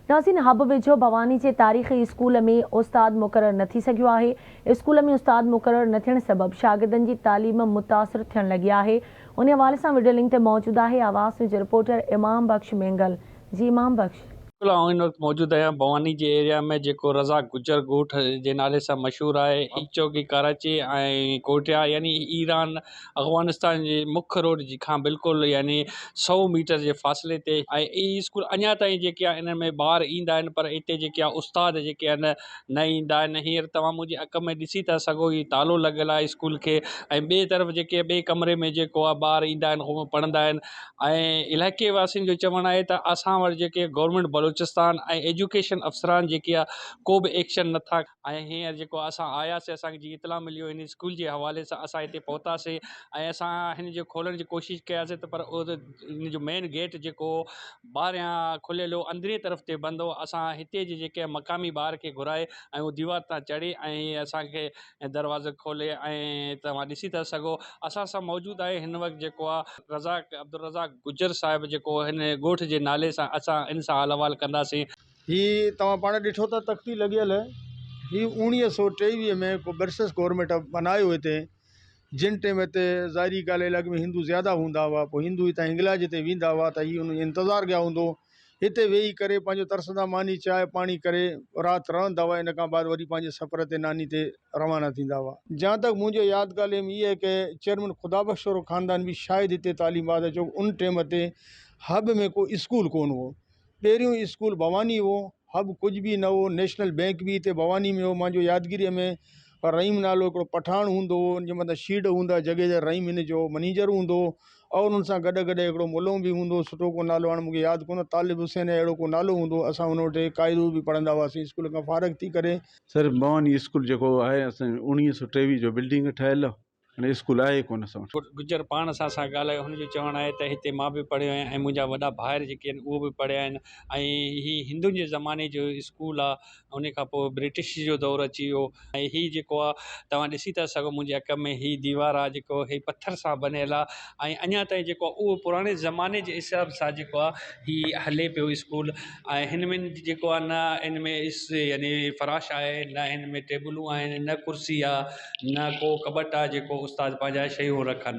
ناظرين حب ويجهو ڀواني جي تاريخي اسڪول ۾ استاد مقرر نه ٿي سگهيو آهي، اسڪول ۾ استاد مقرر نه ٿيڻ سبب شاگردن جي تعليم متاثر ٿيڻ لڳي آهي، انهي حوالي سان وڊيو لنڪ تي موجود آهي آواز نيوز جو رپورٽر امام بخش مينگل جي امام بخش. بلڪل آئون هن وقت موجود آهيان ڀواني جي ايريا ۾ جيڪو رضا گجر ڳوٺ جي نالي سان مشهور آهي هي چوڪي ڪراچي ۽ ڪوئٽيا يعني ايران افغانستان جي مک روڊ جي کان بلڪل يعني سئو ميٽر جي فاصلي تي آهي هي اسڪول اڃا تائين جيڪي آهي انهن ۾ ٻار ايندا آهن پر هتي جيڪي آهي استاد جيڪي آهن نه ايندا آهن هينئر توهان منهنجي اک ۾ ڏسي ٿا سگهو هي تالو لڳل آهي اسڪول کي ۽ ٻئي طرف جيڪي ٻئي ڪمري ۾ جيڪو آهي ٻار ايندا آهن هو پڙهندا آهن ۽ علائقي واسين جو چوڻ آهي ته اسان وٽ جيڪي گورنمينٽ بلوچستان ۽ ايجوڪيشن افسران جيڪي آهي ڪو به ايڪشن نٿا ۽ هينئر جيڪو اسان آياسي اسان کي جيئن اطلاع مليو هن اسڪول جي حوالي سان اسان هتي پهتاسي ۽ اسان هن جي کولڻ جي ڪوشش ڪياسي ته پر هن جو مين گيٽ جيڪو ٻاهريان کليل هو اندرين طرف تي بند هو اسان هتي جي جيڪي مقامي ٻار کي گهرائي ۽ هو ديوار تان چڙهي ۽ اسان کي ۽ دروازو کولي ۽ توهان ڏسي ٿا سگهو اسان سان موجود آهي هن وقت جيڪو آهي رزاق عبدالرزاق گجر صاحب جيڪو هن ڳوٺ جي نالي سان اسان ان سان حال احوال ڪنداسين. هي توهان پاڻ ڏٺو ته تختي لڳيل هي اوڻيهه سو ٽيويهه ۾ ڪو برسس گورنمينٽ بنايو هتي جن ٽيم تي ظاهري ڳالهه علائقي ۾ هندو زياده هوندا هئا پوء هندو هتان هنگلاج تي ويندا هئا ته هي ان انتظار گيا هوندو هتي ويهي ڪري پنهنجو ترسندا ماني چانهه پاڻي ڪري رات رهندا هئا ان کان بعد وري پنهنجي سفر تي ناني تي روانا ٿيندا هئا. جهان تڪ منهنجو ياد ڳالهه هي آهي ڪه چيئرمين خدا بخش وارو خاندان به شايد هتي تعليم بعد اچو ان ٽيم تي حب ۾ ڪو اسڪول ڪونه هو پهريون اسڪول ڀواني هو حب ڪجهه به نه هو نيشنل بينڪ به هتي ڀواني ۾ هو مانجو يادگيري ۾ رحيم نالو هڪڙو پٺاڻ هوندو هو ان جي مٿان شيڊ هوندا جڳهه جا رحيم هن جو منيجر هوندو هو اور ان سان گڏ گڏ هڪڙو ملون به هوندو هو سٺو ڪو نالو هاڻي مونکي ياد ڪونه طالب حسين اهڙو ڪو نالو هوندو هو اسان ان وٽ قاعدو به پڙهندا هئاسين اسڪول کان فارغ ٿي ڪري. سر ڀواني اسڪول جيڪو آهي اسان جو اوڻيهه سو ٽيويهه جو بلڊنگ ٺهيل آهي هاڻي اسڪول آهي ڪونه اسان وٽ. گجر پاڻ اسان سان ڳالهايو هن جو چوڻ آهي ته هتي مان به پڙهيو آهيان ۽ منهنجا وڏا ڀائر جيڪي آهن اهو به پڙهيا آهن ۽ هي هندن جي زماني جو اسڪول آهي ان کان پوء برٽش جو دور اچي ويو ۽ هي جيڪو آ توهان ڏسي ٿا سگهو منهنجي اک ۾ هي ديوار آ جيڪو هي پٿر سان بنيل آ ۽ اڃا تائين جيڪو آ اهو پراڻي زماني جي حساب سان جيڪو آ هي هلي پيو اسڪول ۽ هن ۾ جيڪو آ نه ان ۾ اس يعني فراش آهي نه هن ۾ ٽيبلون آهن نه ڪرسي آ نه ڪو ڪٻٽ آ جيڪو استاد پنهنجا شيون رکن.